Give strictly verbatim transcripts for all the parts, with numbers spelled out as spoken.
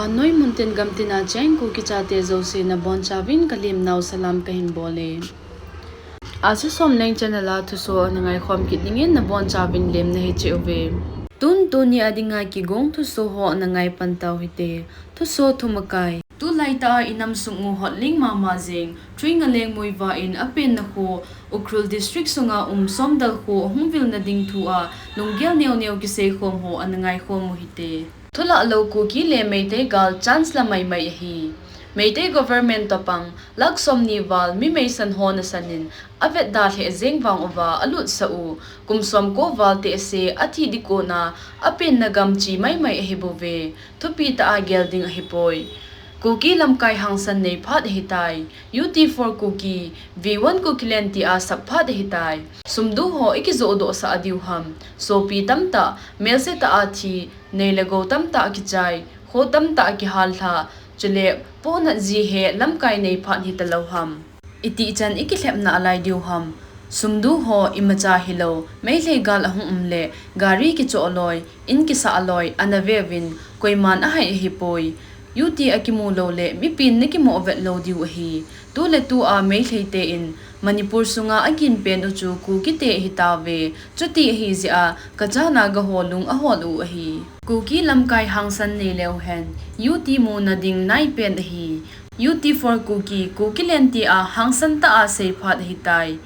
Noi muntin gamtina cheng Kuki chate jouse nabonchauvin kalemnau salam kahin bole. Asia Somleng channel a thusoh nangai khom kit dingin nabonchauvin lemna hiche uve. Tun tuni a dinga kigong thusoh ho nangai pan tau hite. Thusoh thumakai. Tulaitah a inam sung u hotling mama jeng, Tringaleng Muivah in apenna kho, Ukhrul District sunga um Somdal kho ahung vilna ding thu a lunggel neo neo kisei khom ho ana ngai khom u hite. Thulah lou Kuki le Meitei gal chance la mai mai ahi. Meitei government toh pang lakh somni val mi meisan ho nasan in avetda lheh jeng vang uva alutsah u, kum somko val teh se athi ding kona apenna gam chi mai mai ahi bouve. Thupi tah a gel ding ahipoi. Kuki lamkai hangsan nei phat ahitai. U T for Kuki, V one Kukiland tia sap phat ahitai. Sumdu ho ikijoh doh sah diu ham. Sopi tamtah, melse tah a thi, nei le gou tamtah akichai, kho tamtah akihal lha, chule pohnat ji he lamkai nei phat hita lou ham. Itih chan ikilhepna alai diu ham. Sumdu ho imacha hilou, Meitei gal ahung um le, gari kichoh loi, in kisah loi, ana veuvin, koiman ahai ahipoi. U T akimu lou le, mipin nakimoh vet lou diu ahi. Tu le tu a Meitei te in, Manipur sunga agin pen u chu Kuki te ahitauve, chuti ahi jeh a, Kacha Naga ho lung ahol u ahi. Kuki lamkai hangsan nei leu hen, U T muna ding nai pen ahi. U T for Kuki, Kukiland tia hangsan tah a sei phat ahitai.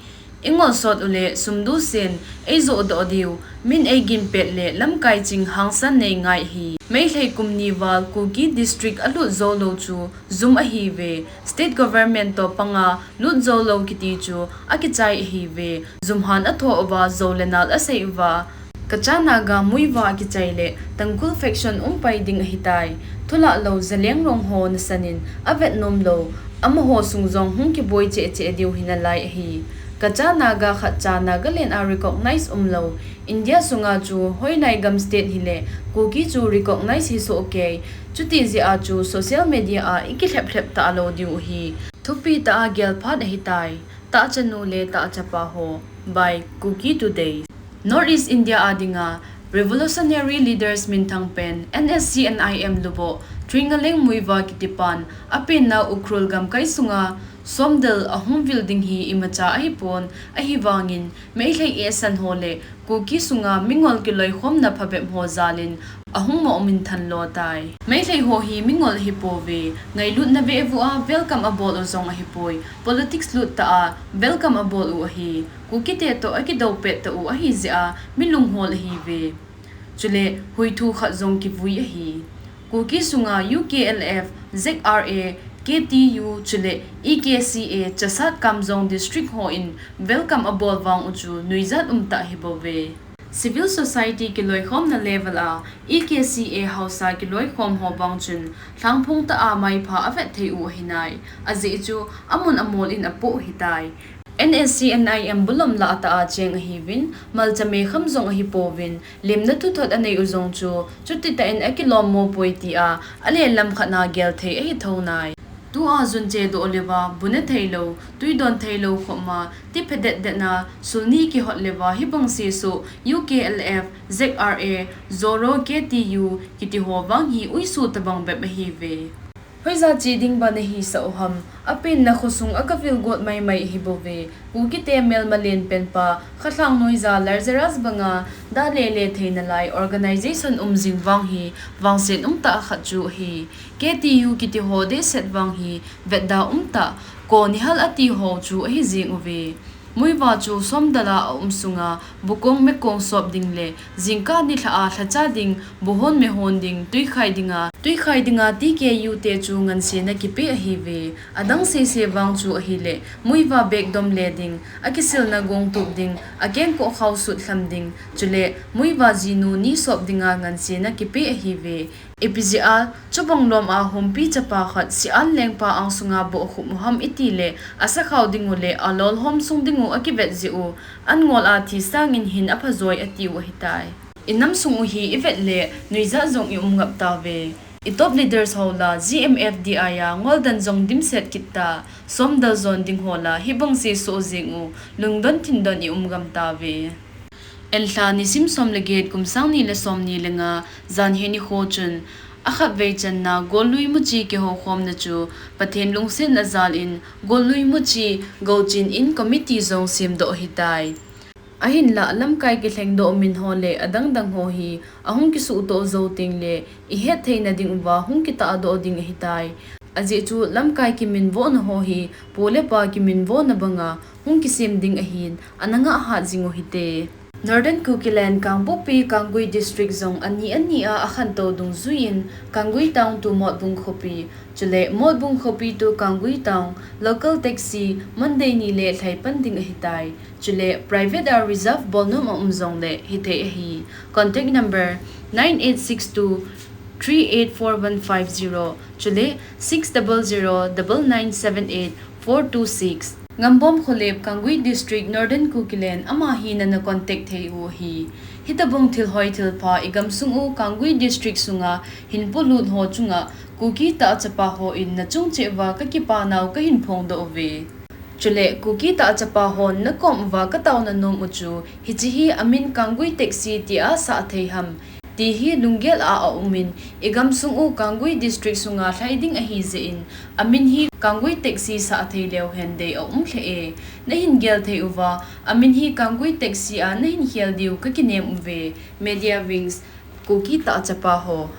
Ingol sot u le sumdu sen, eijoh doh diu, min eigin pet le lamkai ching hangsan nei ngai ahi. Meitei kum ni val Kuki District alut jou lou chu jum ahiuve. State government toh panga lut jou lou kiti chu akichai ahiuve. Jumhan athoh uva, jou le nal asei uva. Kacha Naga Muivah akichai le Tangkhul faction um pai ding ahitai. Thulah lou Zeliangrong ho nasan in avet nom lou, amaho sung jong hung kiboi cheh cheh diu hi nalai ahi. Kacha Naga khatcha Nagaland a recognize um lou, India sunga chu hoilai gam state hile Kuki chu recognize hi soh kei. Chuti jeh a chu social media a ikilhep lhep ta lou diu ahi. Thupi tah a gel phat ahitai. Tahchanu le tahchapa ho. By Kuki Today. North East India a dinga Revolutionary Leaders minthang pen N S C N I M lubo Tringaleng Muivah kitipan apenna Ukhrul gamkai sunga Somdal ahung vil ding hi imacha ahipon, ahivangin Meitei eisan ho le Kuki sunga mingol kiloikhomna phabep ho jalin ahung mo um in thanlo tai. Meitei ho hi mingol ahipouve, ngailutna veuvua welcome abol u jong ahipoi, politics lut tah a welcome abol u ahi. Kuki te toh akidou pet tah u ahi jeh a mi lunghol ahiuve. Chule huithu khat jong kivui ahi. Kuki sunga U K L F, Z R A, K T U, chule E K C A, Chasad Kamjong District ho in welcome abol vang u chu nuijat um tah ahibouve. Civil society kiloikhomna level a E K C A haosa kiloikhom ho vang chun lhangphong tah a maipha avet thei u ahinai. Ajeh chu amun amol in apoh hitai. N S C N I M bulom lah tah a cheng ahiuvin, malcha mekham jong ahipouvin, lemna thuthot anei u jong chu, chuti tah in akilom mo poi tia, alen lam khat na gel thei ahi thou nai. Tua jun che doh leuva, bu ne thei lou, tui don thei lou khop ma, ti phe det det na, sulni kihot leuva, hibang sesoh, U K L F, Z R A, Zoro, K T U, kiti ho vang hi uisu tabang bep ahiuve. Hoija che ding ba nahisah u ham, apenna khosung a kavil got mai mai ahibouve. Kuki te melma len pen pa, Khatlhang Noija Lazarus banga, da le le theina lai organization um jing vang hi, vangset um tah khat chu ahi. K T U kiti ho dehset vang hi, vetda um tah, ko nihal ati ho chu ahi jing uve. Muivah chu Somdal a aum sunga, bukong mekong sop ding le, jingkah nilhah a lhacha ding, buhon mehon ding, tuikhai dinga, tuikhai dinga T K U te chu ngansena kipe ahiuve. Adang sese vang chu ahile, Muivah bek dom le ding, akisilna gong tup ding, akengkoh khao sut lham ding, chule Muivah jinu ni sop dinga ngansena kipe ahiuve. Ipi jeh a, chubang lom a humpi chapa khat sian lengpa angsunga bohkhup u ham iti le, asakhao ding u le, alolhom sung ding u akivet jeh u, an ngol a thi sangin hin aphajoi ati u ahitai. Inam sung u hi ivet le, nuijat jong i um ngap tauve. I top leaders ho la, G M F D I a ngol dan jong dimset kit ta, Somdal jon ding ho la, hibang sesoh jing u, lungdon thindon i um ngam tauve. Enlha nisim som le get kum sang ni le som ni le nga, janhi nikho chun, Akhatvei channa Gollui Muchi kihoukhomna chu Pathen lungsetna jal in Gollui Muchi Gouchin in committee jong semdoh ahitai. Ahinlah lamkai kilhengdoh min ho le adangdang ho hi ahung kisuhtoh jou tengle ihet theina dinguva hung kitahdoh ding ahitai. Ajeh chu lamkai kiminvohna ho hi pu le pa kiminvohna banga hung kisem ding ahin ana ngah hat jing u hite. Northern Kukiland Kangpokpi Kanggui District jong ani ani a akhantou dungjuiyin Kanggui Town to Motbung khopi, chule Motbung khopi to Kanggui Town local taxi Monday ni le lhaipan ding ahitai. Chule private a reserve bolnom aum jongle hithei ahi. Contact number nine eight six two three eight four one five zero, chule six double zero double nine seven eight four two six. Ngambom Kholep, Kanggui District, Northern Kukiland, ama hi nana contact thei u ahi. Hitobang thilhoi thilpha igamsung u Kanggui District sunga hin polut ho chunga Kuki tahchapa hon nachung cheh uva kakipanau kahin phongdoh uve. Chule Kuki tahchapa hon nakom uva kataona nom u chu hiche hi amin Kanggui taxi tia sah thei ham ti hi lunggel a aumin, igamsung u Kanggui District sunga lhai ding ahijeh in amin hi Kanggui taxi sah thei leu hen dei aum lheh e. Nahin gel thei uva amin hi Kanggui taxi a nahin khel diu kakinem uve. Media Wings, Kuki tahchapa ho.